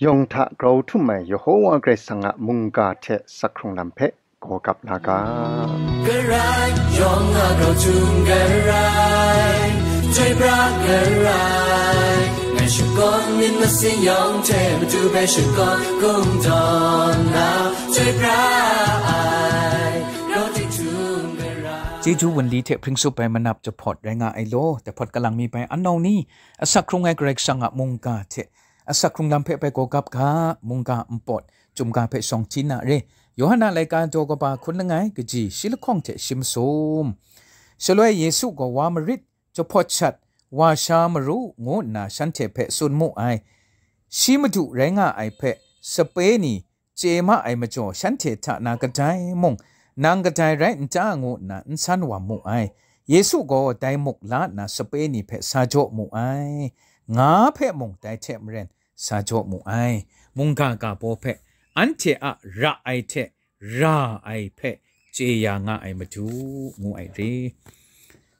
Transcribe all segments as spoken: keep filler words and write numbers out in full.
Yawng hta grau htum ai Yehova Karai Kasang a mungga hte asak hkrung lam hpe gaw gap la ga. Karai yawng a grau htum garai, chyoi pra garai, ngai shakawn myit masin yawng hte matu hpe shakawn kungdawn na, chyoi pra ai, grau htum garai. Chyeju wunli hte hpring tsup ai manap jahpawt rai nga ai law, jahpawt kalang mi bai anau ni, asak hkrung ai Karai Kasang a mungga hte asak hkrung lam hpe bai gaw gap ga, mungga npawt, chyum ga hpe shawng hti na re. Yawhan a laika daw kaba hkun langai, kaji shi lahkawng hte shi masum. Shaloi Yesu gaw wa marit, jahpawt shat, wa sha maru, ngu nna shanhte hpe tsun mu ai. Shi Madu rai nga ai hpe sape ni chye ma ai majaw, shanhte hta na kadai mung, nang kadai rai n ta, ngu nna n san wa mu ai. Yesu gaw dai muk la nna sape ni hpe sa jaw mu ai. Nga hpe mung dai hte maren sa jaw mu ai. Mungga ga baw hpe, anhte a ra ai hte ra ai hpe chye ya nga ai Madu, ngu ai re.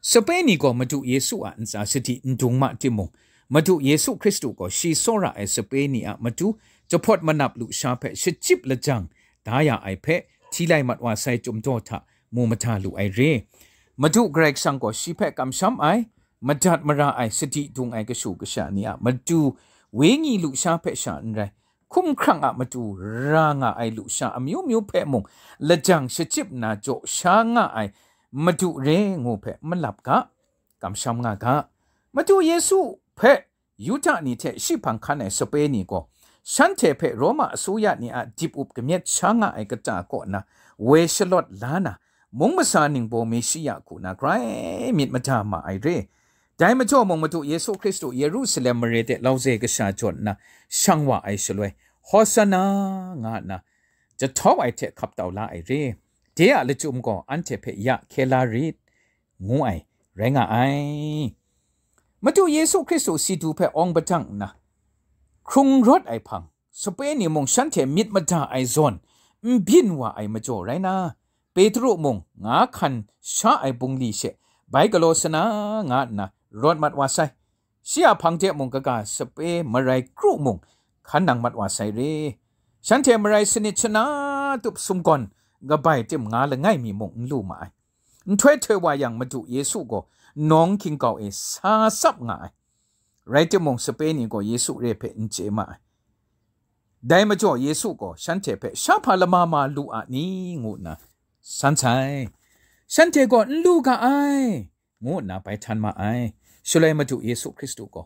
Sape ni gaw Madu Yesu a ntsa sadi n dung ma timung, Madu Yesu Hkristu gaw shi tsawra ai sape ni a matu jahpawt manap lusha hpe shachyip lajang da ya ai hpe, hti lai mat wa sai Chyum daw hta mu mada lu ai re. Madu Karai Kasang gaw shi hpe kamsham ai, madat mara ai, sadi dung ai kashu kasha ni a matu wenyi lusha hpe sha n rai, hkumhkrang a matu ra nga ai lusha amyu myu hpe mung lajang shachyip nna jaw sha nga ai Madu re ngu hpe malap ga, kamsham nga ga. Madu Yesu hpe Yuda ni hte shi hpang hkan ai sape ni gaw, shanhte hpe Roma asuya ni a dip up kamyet sha nga ai kata kaw na woi shalawt la na, mung masa ningbaw Meshiya hku na grai myit mada ma ai re. Dai majaw mung Madu Yesu Hkristu Yerusalem mare de lauze kasha jawn nna shang wa ai shaloi, Hosanna, nga nna jahtau ai hte hkap tau la ai re. De a lachyum gaw anhte hpe ya hkye la rit, ngu ai rai nga ai. Madu Yesu Hkristu si du hpe awng padang nna, hkrung rawt ai hpang, sape ni mung shanhte myit mada ai zawn n byin wa ai majaw rai na, Petru mung nga hkan sha ai bungli she bai galaw sana nga nna rawt mat wa sai. Shi a hpang de mung kaga sape marai kru mung hkan nang mat wa sai re. Shanhte marai sanit shana tup sumgawn kabai tim nga langai mi mung n lu ma ai. Nhtoi htoi wa yang Madu Yesu gaw nawng hkyingkau e sa tsap nga ai. Rai timung, sape ni gaw Yesu re hpe n chye ma ai. Dai majaw Yesu gaw shanhte hpe, "Sha hpa lama ma lu a ni?" ngu nna san sai. Shanhte gaw, "N lu ga ai," ngu nna bai htan ma ai. Shaloi Madu Yesu Hkristu gaw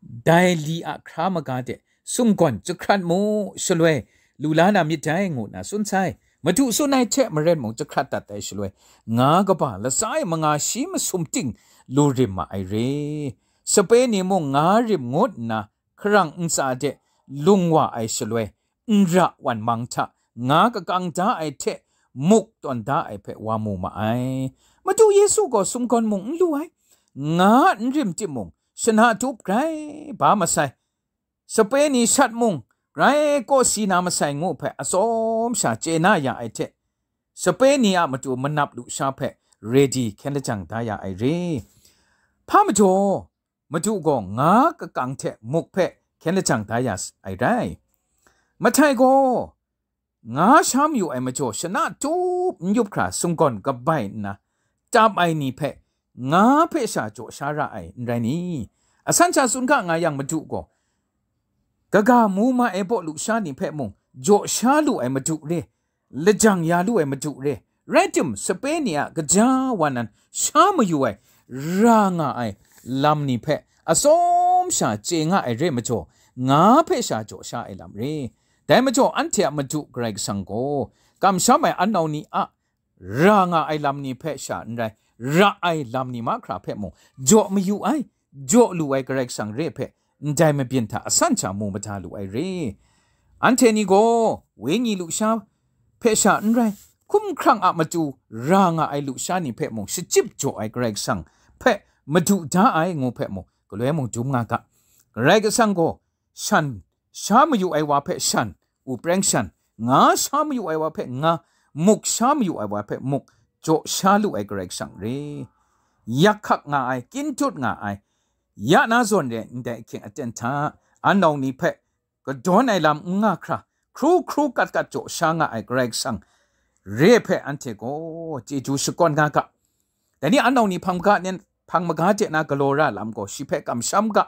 dai li a hkra maga de sumgawn jahkrat mu, shaloi lu la na myit dai, ngu nna tsun sai. Madu tsun ai hte maren mung jahkrat dat ai shaloi, nga kaba latsa e manga shi masum ting lu rim ma ai re. Sape ni mung nga rim ngut nna hkarang ntsa de lung wa ai shaloi, nra wan mang hta nga kakang da ai hte muk tawn da ai hpe wa mu ma ai. Madu Yesu gaw sumgawn mung n lu ai, nga n rim timung, shana tup grai ba masai. Sape ni shat mung grai kawsi na masai ngu hpe atsawm sha chye na ya ai hte, sape ni a matu manap lusha hpe redi hkyen lajang da ya ai re. Hpa majaw, Madu gaw nga kakang hte muk hpe hkyen lajang da ya s-, ai rai. Mahtai gaw nga sha mayu ai majaw, shana tup n yup hkra sumgawn kabai nna, tap ai ni hpe nga hpe sha jaw sha ra ai, n rai ni? Asan sha tsun ga nga yang, Madu gaw kaga mu ma e baw lusha ni hpe mung jaw sha lu ai Madu re, lajang ya lu ai Madu re, rai tim, sape ni a kaja wa nan sha mayu ai, ra nga ai lam ni hpe atsawm sha chye nga ai re majaw, nga hpe sha jaw sha ai lam re. Dai majaw, anhte a Madu Karai Kasang gaw kamsham ai anau ni a ra nga ai lam ni hpe sha n rai, ra ai lam ni mahkra hpe mung jaw mayu ai, jaw lu ai Karai Kasang re hpe ndai mabyin hta asan sha mu mada lu ai re. Anhte ni gaw wenyi lusha hpe sha n rai, hkumhkrang a matu ra nga ai lusha ni hpe mung shachyip jaw ai Karai Kasang hpe madu da ai ngu hpe mung galoi mung dum nga ga. Karai Kasang gaw shan sha mayu ai wa hpe shan, u preng shan, nga sha mayu ai wa hpe nga, muk sha mayu ai wa hpe muk, jaw sha lu ai Karai Kasang re. Yak hkak nga ai, kyin tut nga ai, ya na zawn re ndai ahkying aten hta, anau ni hpe kadawn ai lam n nga hkra, hkru hkru kat kat jaw sha nga ai Karai Kasang re hpe anhte gaw chyeju shakawn nga ga. Dai ni anau ni hpang maga nen, hpang maga de na galaw ra lam gaw shi hpe kamsham ga,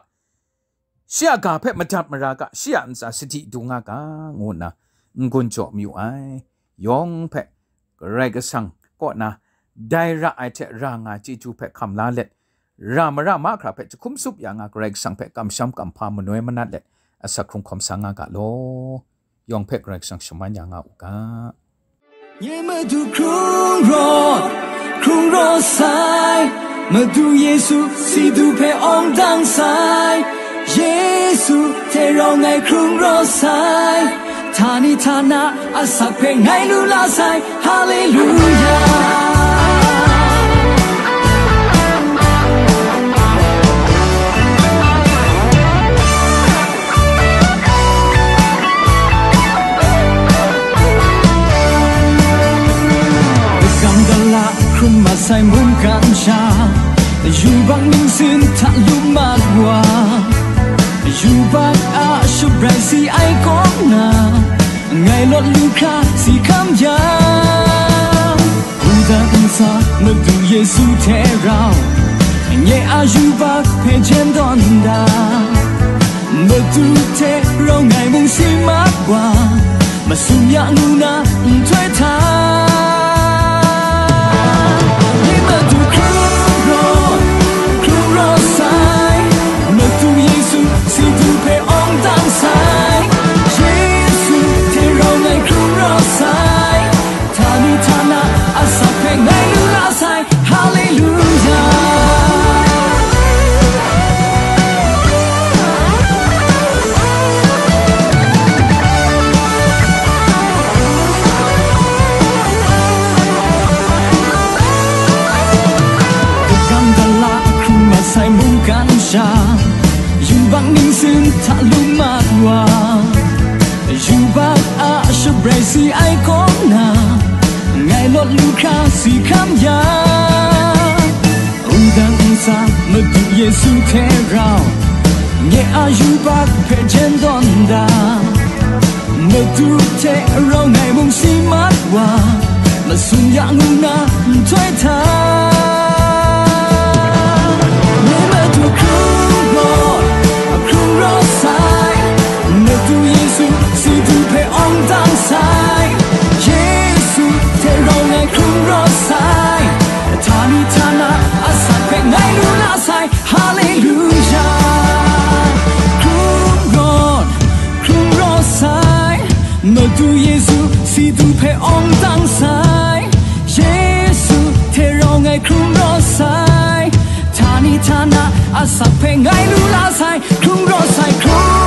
shi a ga hpe madat mara ga, shi a ntsa sadi du nga ga, ngu nna n-gun jaw mayu ai. Yawng hpe Karai Kasang kaw na dai ra ai hte ra nga chyeju hpe hkam la let, ra mara mahkra hpe jahkum tsup ya nga Karai Kasang hpe kamsham kamhpa manoi manat let, asak hkrung hkawm sa nga ga law. Yawng hpe Karai Kasang shaman ya nga u ga. Nye Madu hkrung rawt, hkrung rawt sai, Madu Yesu si du hpe awng dang sai, Yesu hte rau ngai hkrung rawt sai, htani htana asak hpe ngai lu la sai, Haleluya. Gam gala hkrum mat sai mungkan sha, yubak ningsin hta lu mat wa, yubak a shabrai si ai kaw na, ngai lawt lu hkra si hkam ya. Wudang nsa Madu Yesu hte rau, nye a yubak hpe jen dawn da, Madu hte rau ngai mung si mat wa, masum ya ngu na nhtoi hta. Nye Madu hkrung rawt, hkrung rawt sai, Madu Yesu si du hpe awng dang sai, Yesu hte rau ngai hkrung rawt sai, htani htana asak hpe ngai lu la sai, Haleluya. Gam gala hkrum mat sai mungkan sha, yubak ningsin hta lu mat wa, yubak a shabrai si ai kaw na, ngai lawt lu hkra si hkam ya. Wudang nsa Madu Yesu hte rau, nye a yubak hpe jen dawn da, Madu hte rau ngai mung si mat wa, masum ya ngu na nhtoi hta. Nye Madu hkrung rawt, hkrung rawt sai, Madu Yesu si du hpe awng dang sai, Yesu hte rau ngai hkrung rawt sai, htani htana asak hpe ngai lu la sai, Haleluya. Hkrung rawt, hkrung rawt sai, Madu Yesu si du hpe awng dang sai, Yesu hte rau ngai hkrung rawt sai, htani htana asak hpe ngai lu la sai, hkrung rawt sai, hkrung